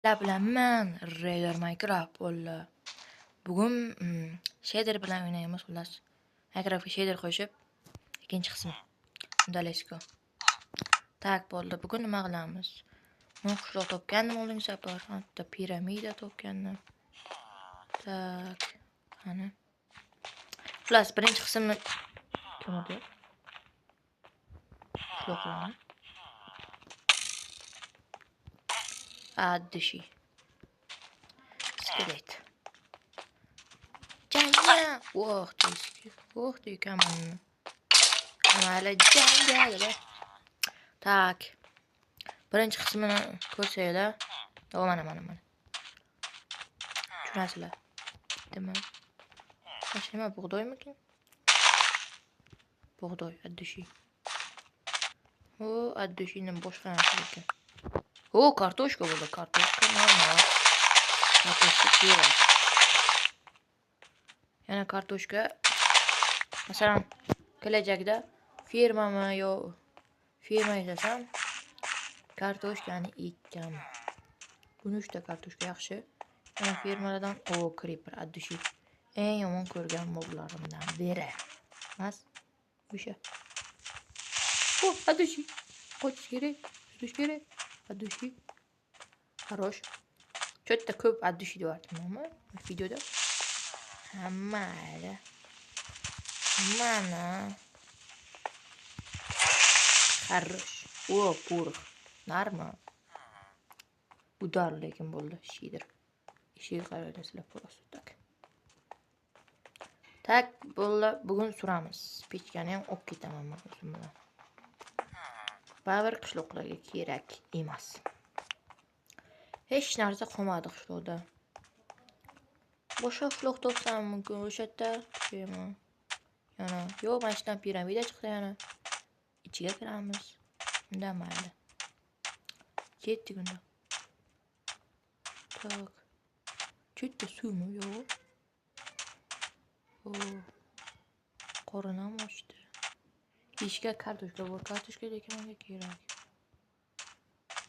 Sizlar bilan men Raider Minecraft bo'ldi. Bugun shader bilan o'ynaymiz, xullas. Minecraftga shader qo'shib, ikkinchi qismi. Unda let's go. Tak bo'ldi. Bugun nima qilamiz? Men qishloq topgandim oldingi safar. Hatto piramida topgandim. Tak, qani. Xullas, birinchi qismni kim urdi? Qishloqlarni. От души. Skelet. Janga! Oh, ты, oh, ты, kamonni. Mayli, janga. Tak. Birinchi qismini ko'rsanglar. O, mana, mana, mana. Tushunasizlar. Nima? Mana nima, bug'doymikin? Bug'doy, от души. O, от душиdan boshqa narsa ekan. O, kartoshka bo'ldi. Kartoshka normal. Kartoshka kerak. Yana kartoshka. Masalan, kelajakda fermami yo ferma yasasam, kartoshkani ekkaman. Buni 3 ta kartoshka yaxshi. Yana fermalardan o creeper от души. Eng yomon ko'rgan moblarimdan biri. Mas o'sha. O, от души. Qochish kerak, yurish kerak. От души. Хорош. Cho'tta ko'p от души deyapman videoda. Ha, mayli. Mana. Хорош. O, порох. Норма. Удар lekin bo'ldi. Shader. Eshiga qaraysizlar просто так. Tak, bo'ldi. Bugun suramiz. Pechkani ham olib ketaman men o'zim bilan. Baribir qishloqlarga kerak emas. Hech narsa qolmadi qishloqda. Boshqa qishloq topsam mumkin o'sha yerda. Tushayman. Yana yo'q, mana shu yerdan piramida chiqdi yana. Ichiga kiramiz. Unda mayli. Ketdik unda. Tak. Cho'tta suvmi yo'q? O. Qorin ham ochdi. Eshikka kartoshka bor. Kartoshka lekin menga kerak.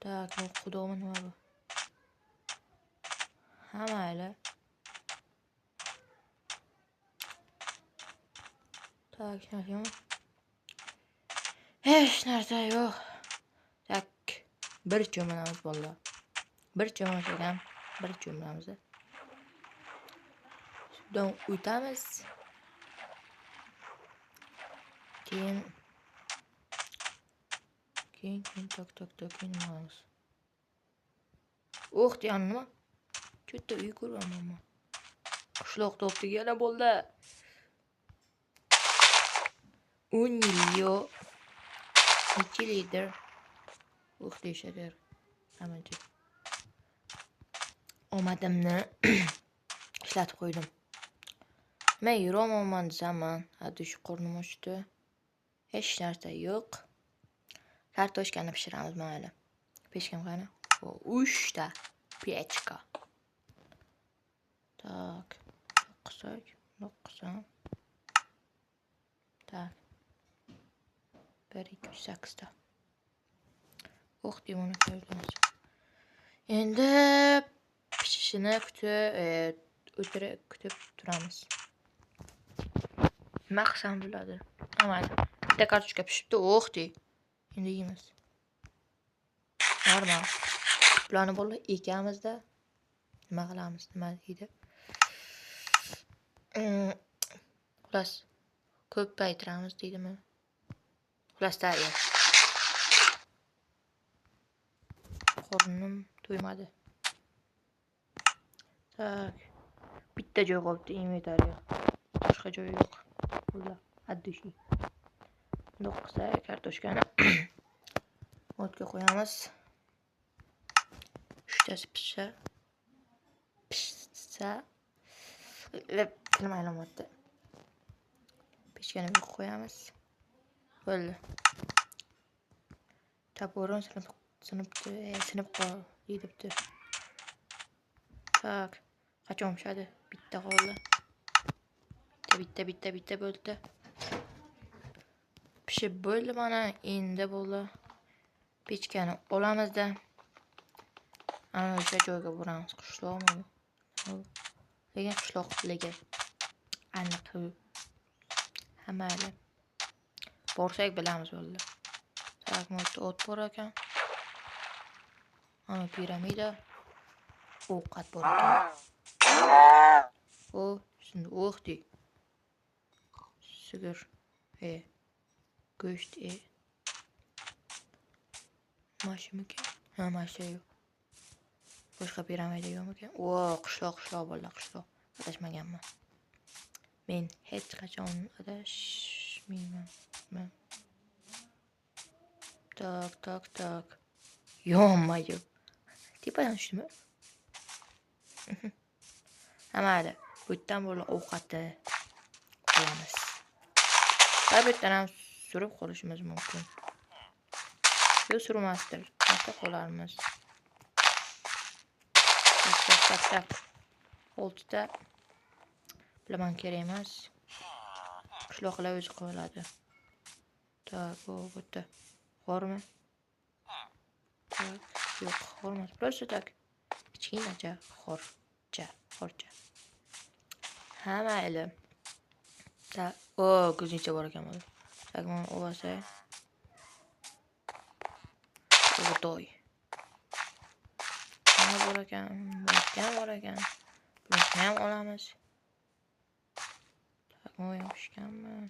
Tak, bu xudomi nima bu? Ha, mayli. Tak, hech narsa yo'q. Hech narsa yo'q. Tak, bir cho'milamiz bolalar. Bir cho'milsak ham bir cho'milamiz. Suvdan o'tamiz. Keyin keyin tak tak tak keyin nima qilamiz? Oh, deyani nima? Cho'tta uy ko'ryapman men. Qishloq topdik yana bo'ldi. У нее necha litr? Uh deyishadi. Hammasi. Omadimni ishlatib qo'ydim. Men yurolmayman desam, hadi shu qornim ochdi. Hech narsa yo'q. Kartoshkani pishiramiz mayli. Pechkam qani? O, 3 ta pechka. Tak. Qilsak, bundoq qilsam. Tak. 1 2 3 8 ta. Oh, deyman qo'yamiz. Endi pishishini kutib, o'tirib kutib turamiz. Nima qilsam bo'ladi? Mayli. Bitta kartoshka pishibdi. Oh, dey. Endi yeymiz. Normal. Bularni bo'lib ekamizda nima qilamiz? Nima deydi? Xullas, ko'paytiramiz deydimi? Xullas, tayyor. Qornim to'ymadi. Tak. Bitta joy qolibdi inventarga. Boshqa joyi yo'q. Xullas, от души. Bundoq qilsak, kartoshkani o'tga qo'yamiz. Uchtasi pishsa, tilim aylanmayapti. Pechkani bu yoqqa qo'yamiz. Bo'ldi. Toporim sinibdi, sinib qolibdi. Tak, qachon pishadi? Bitta qoldi. Bitta, bitta, bitta, bitta bo'ldi. Pishib bo'ldi mana, endi bo'ldi. Pechkani olamizda. Ana o'sha joyga boramiz. Qishloqmi bu? Lekin qishloqligi aniq u. Ha, mayli. Borsak bilamiz bo'ldi. Так, bu yerda o't bor ekan. Ana piramida. Ovqat bor ekan. O, shunda o'q dey. Sigir. Go'sht Mana shumikan? Ha, mana shu. Boshqa piramida yo'qmikan? O, qishloq, qishloq bo'ldi, qishloq. Adashmaganman. Men hech qachon adashmayman. Так, так, так. Ё-моё. Tepadan tushdimi? Ha, mayli. Bu yerdan bo'lgan ovqatni olamiz. Va bu yerdan ham surib qolishimiz mumkin. Yo'q, surmasdir. Asta qolarmiz. Так, так, так, так. Oltita bilaman kerak emas. Qishloqlar o'zi qoladi. Так, bu yerda g'ormi? Так, yo'q, g'or emas. Просто так. Kichkinacha g'orcha, g'orcha. Ha, mayli. Так, o, кузница bor ekan bu. Так, mana olsak. Bug'doy. Nima bor ekan? Bu yerda ham bor ekan. Bunisini ham olamiz. Так, bu ham pishganmi?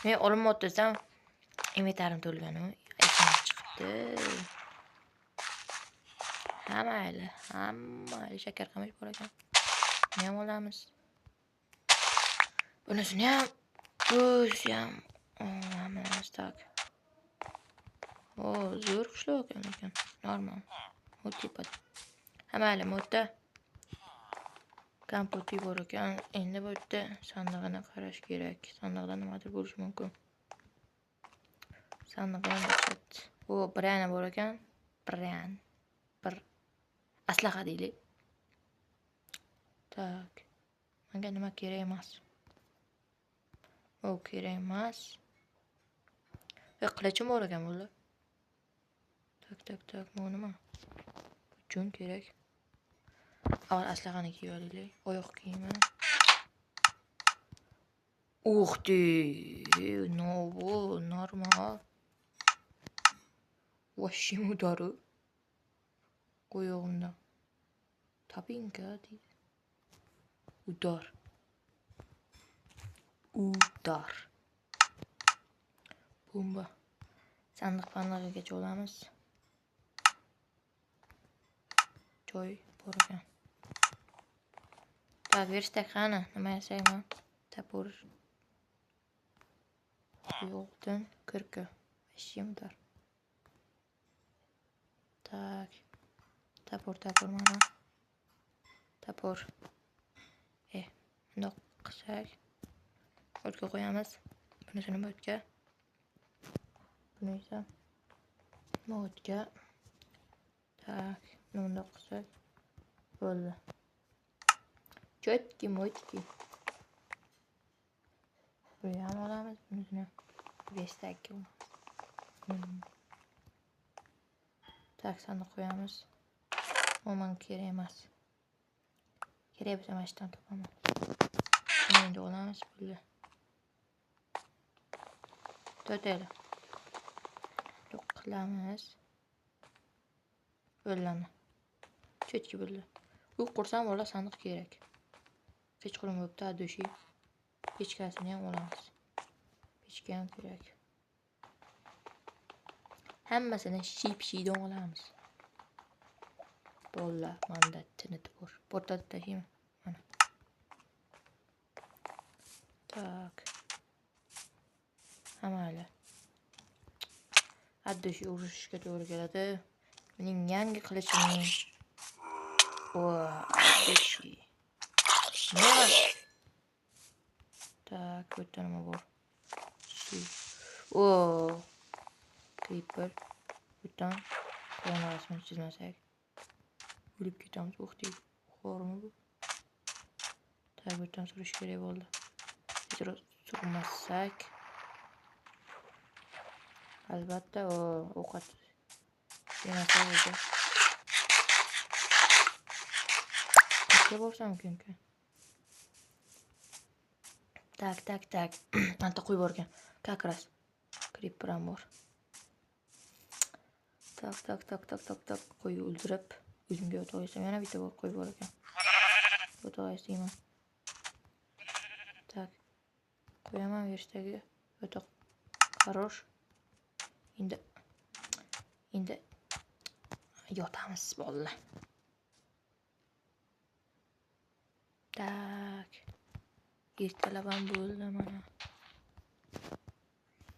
Men olinmayapti desam, inventarim to'lgani esimdan chiqibdi. Ha, mayli, ha, mayli, shakar qamish bor ekan. Buni ham olamiz. Bunisini ham, busi ham olamiz. Так. O, zo'r qishloq ekan lekin. Normal. U tepada. Ha, mayli, bu yerda kompoti bor ekan. Endi bu yerda sandig'ini qarash kerak. Sandiqda nimadir bo'lishi mumkin. Sandig'i ham dahshat. O, броня bor ekan. Броня. Bir aslaha deylik. Так. Menga nima kerak emas? U kerak emas. Qilichim bor ekan bo'ldi. Так, так, так, bu nima? Jun kerak. Avval aslahani kiyib olaylik. Oyoq kiyimi. Ух ты! Ну, bu normal. Вообще удару. Oyog'imda. Tapinka deydi. Удар. Удар. Bomba. Sandiq pandig'igacha olamiz. Joy bor ekan. Так, верстак qani? Nima yasayman? Топор. Yo'qdan кирка. Вообще удар. Так. Топор, топор mana. Топор. Bundoq qilsak. O'tga qo'yamiz. Bunisini bu yerga. Buni esa bu o'tga. Так, buni bundoq qilsak bo'ldi. Чётки, mo'tki. Buni ham olamiz, bunisini верстак ka. Так, sandiq qo'yamiz. Umuman kerak emas. Kerak bo'lsa mana shu yerdan topaman. Buni endi olamiz, bo'ldi. To'rtayli. Yo'q qilamiz. Bo'ldi. Чётки bo'ldi. Uy qursam bola sandiq kerak. Kechqurun bo'libdi, от души. Pechkasini ham olamiz. Pechka ham kerak. Hammasini ship-shiydan olamiz. Bo'ldi, manda TNT bor. Portlatib tashlayman. Mana. Так. Ha, mayli. От души urushishga to'g'ri keladi. Mening yangi qilichimning. O, от души. Nima? Так, bu yerda nima bor? Suv. O, creeper. Bu yerdan korona rasmini chizmasak o'lib ketamiz. Uх ты. Xormi bu? Так, bu yerdan surish kerak bo'ldi. Tezroq surmasak. Albatta, o ovqat yemasak o'zi. Qayerga borsam mumkin? Tak, tak, tak. Anta qo'y bor ekan. Как раз. Creeper ham bor. Tak, tak, tak, tak, tak, tak. Qo'y o'ldirib, o'zimga yotoq yasam. Yana bitta qo'y bor ekan. Yotoq yasayman. Tak. Qo'yaman vershdagi yotoq. Хорош. Endi yotamiz bolalar. Tak. Ertalab ham bo'ldi mana.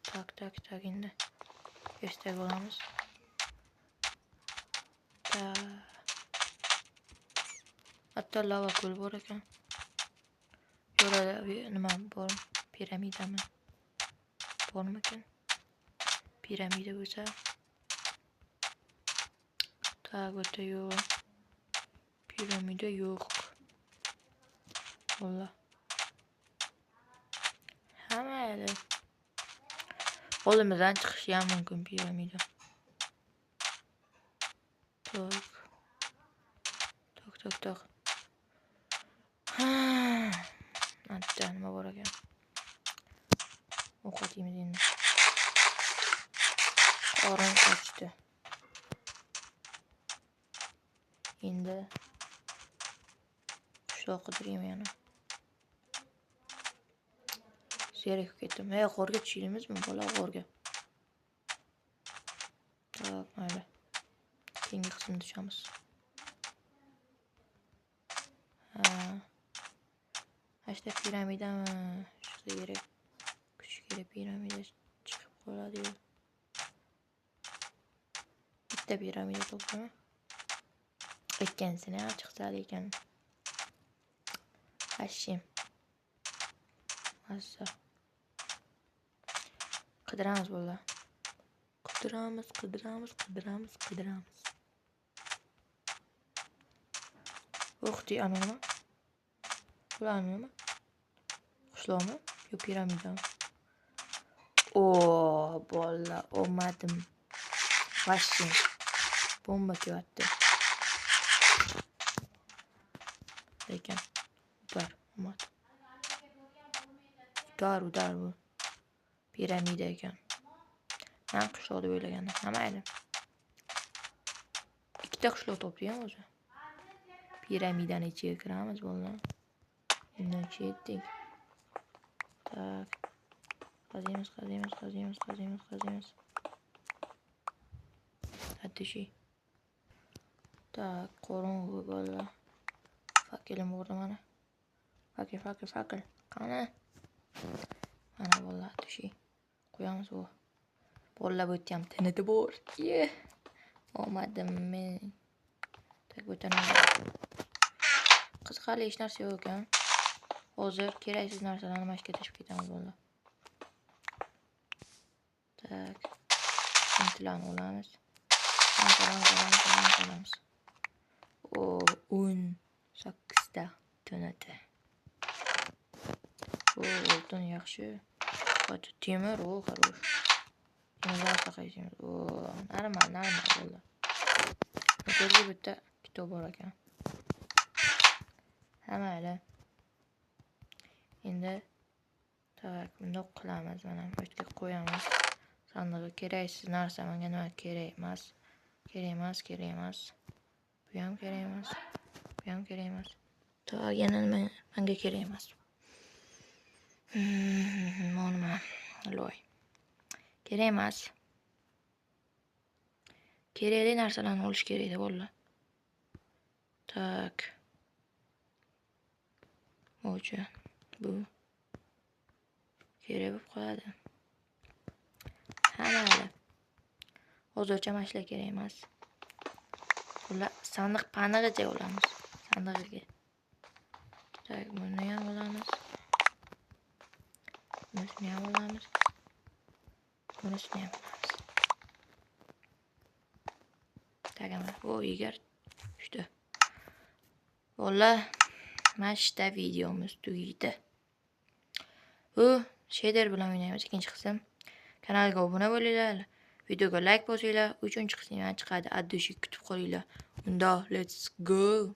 Tak, tak, tak, endi ertaga olamiz. Tak. Hatto lava ko'l bor ekan. Yo'lada nima bor? Piramidami? Bormikan? Piramida bo'lsa. Tak, bu yerda yo'q. Piramida yo'q. Wallah. Ha, mayli. Qo'limizdan chiqishi ham mumkin piramida. Tak. Tak, tak, tak. Ha. Hatta nima bor ekan? Ovqat yeymiz endi. Qorin ochdi. Endi qishloq qidiraymi yana. Zerikib ketdim. Ey, g'orga tushaymizmi, bola, g'orga? Tak, mayli. Keyingi qismda tushamiz. Ha. Mana piramidami? Chiqsa kerak. Kuch kerak, piramida chiqib qoladi-yu. Bitta piramida topdimi? Ikkinchisini ham chiqsa lekin. Hashim. Mazza. Qidiramiz bolalar. Qidiramiz, qidiramiz, qidiramiz, qidiramiz. Uxti, ana nima? Bular nima? Qishloqmi? Yo piramidami? O, bolalar, omadim. Vashim. Bomba kelyapti. Lekin ular omad. Udar, udar bu. Piramida ekan. Men qishloq deb o'ylagandim. Ha, mayli. Ikkita qishloq topdi-ya o'zi. Piramidani ichiga kiramiz bolalar. Undan ketdik. Tak. Qaziymiz, qaziymiz, qaziymiz, qaziymiz, qaziymiz. Ateşi. Tak, qorong'u bolalar. Fakelim bordi mana. Fakel, fakel, fakel. Qani? Mana bolalar, ateşi. Qo'yamiz bu. Bolalar bu yerda ham TNT bor. Ye. Omadim men. Tak, bu yerda nima? Qiziqarli hech narsa yo'q ekan. Hozir keraksiz narsalarni mana shu yerga tashlab ketamiz bolalar. Tak. TNTlarni olamiz. Olamiz, olamiz, olamiz, olamiz. O, 18 ta TNT. O, oltin yaxshi. Hadi temir, o, хорош. Temirlar saqlaymiz. O, normal, normal bo'ldi. Bu yerda bitta kitob bor ekan. Ha, mayli. Endi tak, bundoq qilamiz, mana bu yerga qo'yamiz. Sandig'i keraksiz narsa menga nima kerak emas. Kerak emas, kerak emas. Bu ham kerak emas. Bu ham kerak emas. Tak, yana nima menga kerak emas. Nima? Loy. Kerak emas. Kerakli narsalarni olish kerak edi, bolalar. Tak. O'cha bu kerak bo'lib qoladi. Ha, mayli. Hozircha mana shular kerak emas. Ular sandiq panig'icha olamiz. Sandig'iga. Tak, buni ham olamiz. Bunisini ham olamiz. Bunisini ham olamiz. Tak, mana bu egar tushdi. Bolalar, mana shu videomiz tugaydi. Bu shader bilan o'ynaymiz ikkinchi qism. Kanalga obuna bo'linglar, videoga like bosinglar, 3-qismi ham chiqadi. Addushi kutib qolinglar. Unda let's go.